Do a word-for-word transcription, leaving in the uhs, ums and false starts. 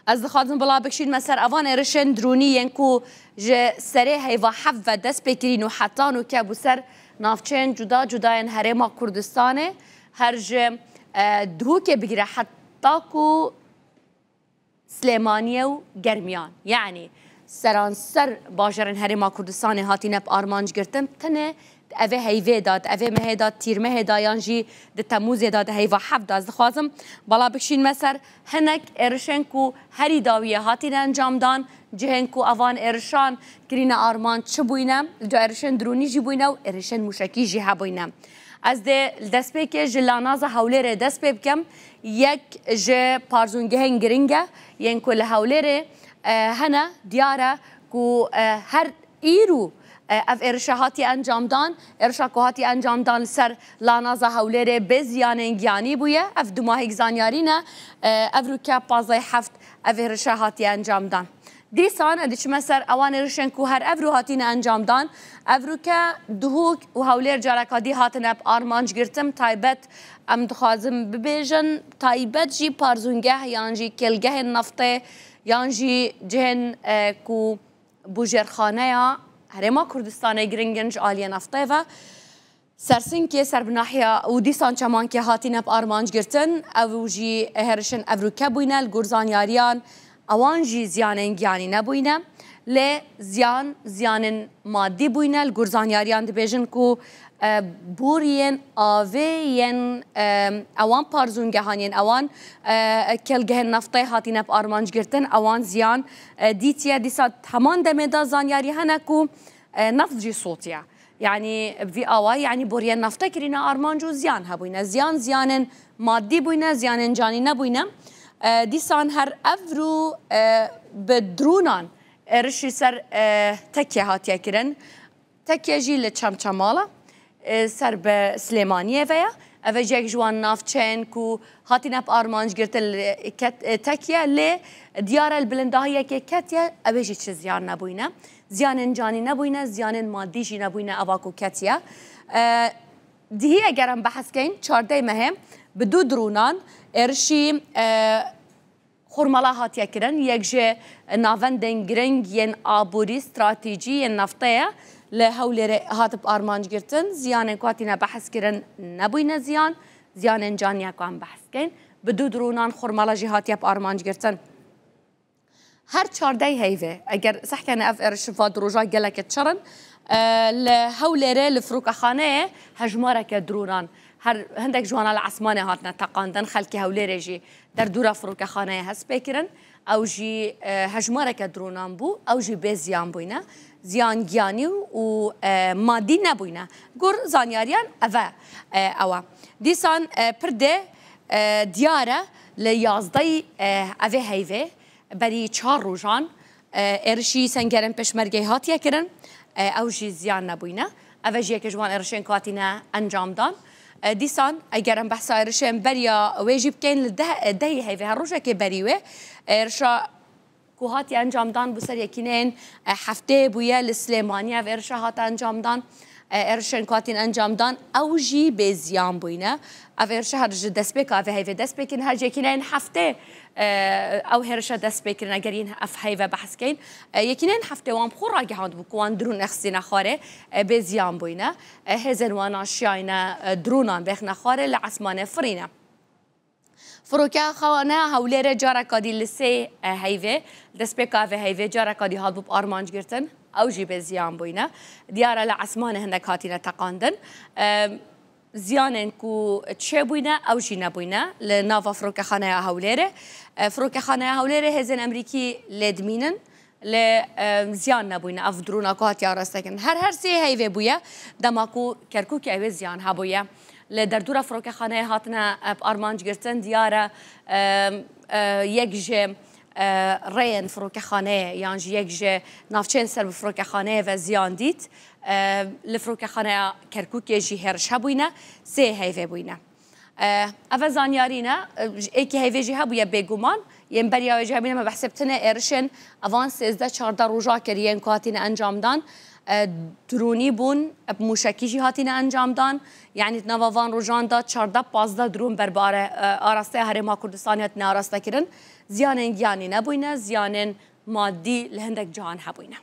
Ez dixwazim bila bikişînme ser evan êrişên dronî yên ku ji serê heyva heft ve dest pê kirîn û hetan û kebû ser navçeyên cuda cuda yên Herêma Kurdistanê, her ji, e, Duhokê bigire heta ku Silêmaniyê û Germiyan, yanî seranser bajarên Herêma Kurdistanê hatine bi armanc girtin, tenê di evê heyvê de, di evê mehê de, tîrmehê de yan jî di temûzê de, di heyva heft de, ez dixwazim bala bikişînme ser hinek êrişên ku herî dawiyê hatine encamdan, cihên ku evan êrişan kirîne armanc çi bûyne, li cem êrişên dronî jî bûyne û êrişên mûşekî jî hebûyne. Ez dê li destpêkê ji lanaza Hewlêrê dest pê bikim. Yek ji parzûngehên giring e, yên ku li Hewlêrê, e, hene, diyar e ku, e, her îro, e, ev êrişe hatiye encamdan. Êrişa ku hatiye encamdan li ser lanaza Hewlêrê bê ziyanên giyanî bûye. Ev dumahîk zanyarî ne. E, evroke pazdeh heft ev êrişe hatiye encamdan. Dîsan ez diçime ser ewan êrişên ku her evro hatine encamdan. Evroke Duhok û Hewlêr careka dî hatine bi armanc girtin. Taybet em dixwazin bibêjin, taybet jî parzûngeh yan jî kêlgehên neftê yan jî cihên, e, ku bûjêrxaneya Herêma Kurdistanê giring in ji aliyê neftê ve. Sersinkê ser bi nahiya û dîsan çemankê hatine bi armanc girtin. Ew jî êrişên evroke bûyne. Li gor zanyariyan ewan jî ziyanên giyanî nebûyne. Lê ziyan, ziyanên madî bûyne. Li gor zanyariyan dibêjin ku, e, boriyên avê yên, e, ewan parzûngehan yên ewan, e, kêlgehên neftê hatine bi armanc girtin. Ewan ziyan, e, dîtiye. Dîsa heman demê de zanyarî hene ku, e, neft jî sotiye. Yanî bi vî awayî, yanî boriyên nefte kirîne armanc û ziyan hebûyne. Ziyan, ziyanên madî bûyne, ziyanên canî nebûyne. E, dîsan her evro, e, bi dronan êrişî ser, e, Tekye hatiye kirin. Tekye jî li Çemçemal e, e, ser bi Silêmaniyê ve ye. Ev e ji yek ji wan navçeyên ku hatine bi armanc girtin li Ket-, e, Tekye, lê diyar e li bilindahiyekê ketiye, ew ê jî çi ziyan nebûyne. Ziyanên canî nebûyne, ziyanên madî jî nebûyne ava ku ketiye. E, dihî eger em behs keyn, çardeh mehê bi du dronan êrişî, e, Xurmala hatiye kirin, yek ji navendên giring yên aborî, stratejî yên neftê ye. Li Hewlêrê hat bi armanc girtin, ziyanên ku hatine behs kirin nebûyne ziyan, ziyanên canî ye ku em behs keyn. Bi du dronan Xurmala jî hatiye bi armanc girtin. Her çardeh heyvê, eger sehkene ev êrişiva di roja geleke çar in, e, li Hewlêrê li firokehaneyê hejmareke dronan, her hindek ji wana li esmanê hatine teqandin, xelkê Hewlêrê jî derdora firokehaneyê hest pê kirin. Ew jî, e, hejmareke dronan bû, ew jî bê ziyan bûyne. Ziyan giyanî û, e, madî nebûyne. Gor zanyariyan ev e, e, ew e. Dîsan, e, pir dê, e, diyar e li yazdehî, e, evê heyvê, berî çar rojan, e, êrişî sengerên pêşmergeyê hatiye kirin. E, ew jî ziyan nebûyne. Ev e jî yek ji wan êrişên ku hatine encamdan. E, dîsan eger em behsa êrişên beriya wê jî bikeyn, li deh, e, dehê heyvê her rojekê berî wê, e, êrişa ku hatiye encamdan bû ser yekîneyên, e, hefteyê bûye li Silêmaniyê ev êrişa hate encamdan. E, êrişên ku hatin encamdan ew jî bê ziyan bûyne. Ev êrişa her ji destpêka ev heyvê dest pê kirin, her ji yekîneyên heftê, e, ew hêrişa dest pê kirin, eger yên ev heyve behs keyn. E, yekîneyên heftê wan bi xwe ragihandibû ku wan dron existîne xwarê, e, bê ziyan bûyne. E, hêzên wana şiyayne, e, dronan bêxine xwarê li esmanê firîne. Firokekhane Hewlêrê careka dî li sê, e, heyvê, destpêka vê heyvê careka dî hatbû bi armanc girtin, ew jî bê ziyan bûyne. Diyar e li esmanê hindek hatine teqandin. E, ziyanên ku çêbûyne, ew jî nebûyne li nava firokexaneya Hewlêrê. E, firokexaneya Hewlêrê hêzên Emerîkî lê dimînin. Lê, e, ziyan nebûyne ev drona ku hatiye arastekirin. Her, her sê heyvê bûye, dema ku Kerkûkê ew ê ziyan hebûye. Li derdora firokexaneyê hatine, e, bi armanc girtin, diyar e, e, e, yek ji, e, rêyên firokexaneyê yan jî yek ji navçeyên ser bi firokexaneyê ve ziyan dît. E, li firokexaneya Kerkûkê jî hêriş hebûyne, sê heyvê bûyne. E, ev e zanyarî ne, e, ji êkî heyvê jî hebûye bêguman, yên beriya wê jî hebûne, me behsê bi tinê êrişên evan sêzdeh çardeh roja kir yên ku hatine encamdan. e, dronî bûn, e, bi mûşekî jî hatîne encamdan. Yanî di nava van rojan de çardeh pazdeh dron ber bi are-, e, arasteya Herêma Kurdistanê hatine arastekirin. Ziyanên giyanî nebûyne, ziyanên madî li hindek cihan hebûyne.